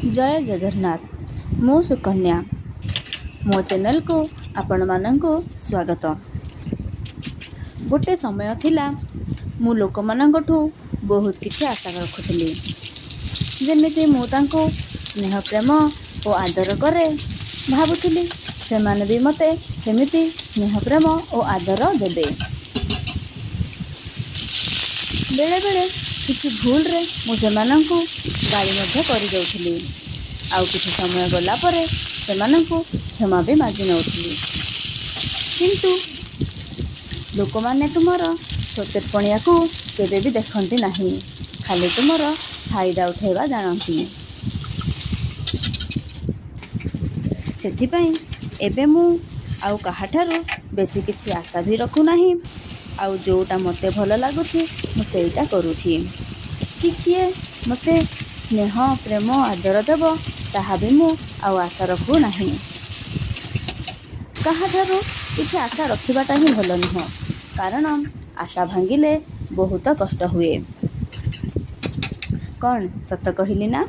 ଜୟ ଜଗନ୍ନାଥ। ମୁଁ ସୁକନ୍ୟା, ମୋ ଚ୍ୟାନେଲକୁ ଆପଣମାନଙ୍କୁ ସ୍ୱାଗତ। ଗୋଟେ ସମୟ ଥିଲା, ମୁଁ ଲୋକମାନଙ୍କଠୁ ବହୁତ କିଛି ଆଶା ରଖୁଥିଲି। ଯେମିତି ମୁଁ ତାଙ୍କୁ ସ୍ନେହ, ପ୍ରେମ ଓ ଆଦର କରେ, ଭାବୁଥିଲି ସେମାନେ ବି ମୋତେ ସେମିତି ସ୍ନେହ, ପ୍ରେମ ଓ ଆଦର ଦେବେ। ବେଳେବେଳେ କିଛି ଭୁଲରେ ମୁଁ ସେମାନଙ୍କୁ ଗାଳି ମଧ୍ୟ କରିଦେଉଥିଲି, ଆଉ କିଛି ସମୟ ଗଲା ପରେ ସେମାନଙ୍କୁ କ୍ଷମା ବି ମାଗି ନେଉଥିଲି। କିନ୍ତୁ ଲୋକମାନେ ତୁମର ସଚ୍ଚୋଟ ପଣିଆକୁ କେବେ ବି ଦେଖନ୍ତି ନାହିଁ, ଖାଲି ତୁମର ଫାଇଦା ଉଠାଇବା ଜାଣନ୍ତି। ସେଥିପାଇଁ ଏବେ ମୁଁ ଆଉ କାହାଠାରୁ ବେଶୀ କିଛି ଆଶା ବି ରଖୁନାହିଁ, ଆଉ ଯେଉଁଟା ମୋତେ ଭଲ ଲାଗୁଛି ମୁଁ ସେଇଟା କରୁଛି। କି କିଏ ମୋତେ ସ୍ନେହ, ପ୍ରେମ, ଆଦର ଦେବ, ତାହା ବି ମୁଁ ଆଉ ଆଶା ରଖୁନାହିଁ। କାହାଠାରୁ କିଛି ଆଶା ରଖିବାଟା ହିଁ ଭଲ ନୁହଁ, କାରଣ ଆଶା ଭାଙ୍ଗିଲେ ବହୁତ କଷ୍ଟ ହୁଏ। କ'ଣ ସତ କହିଲି ନା?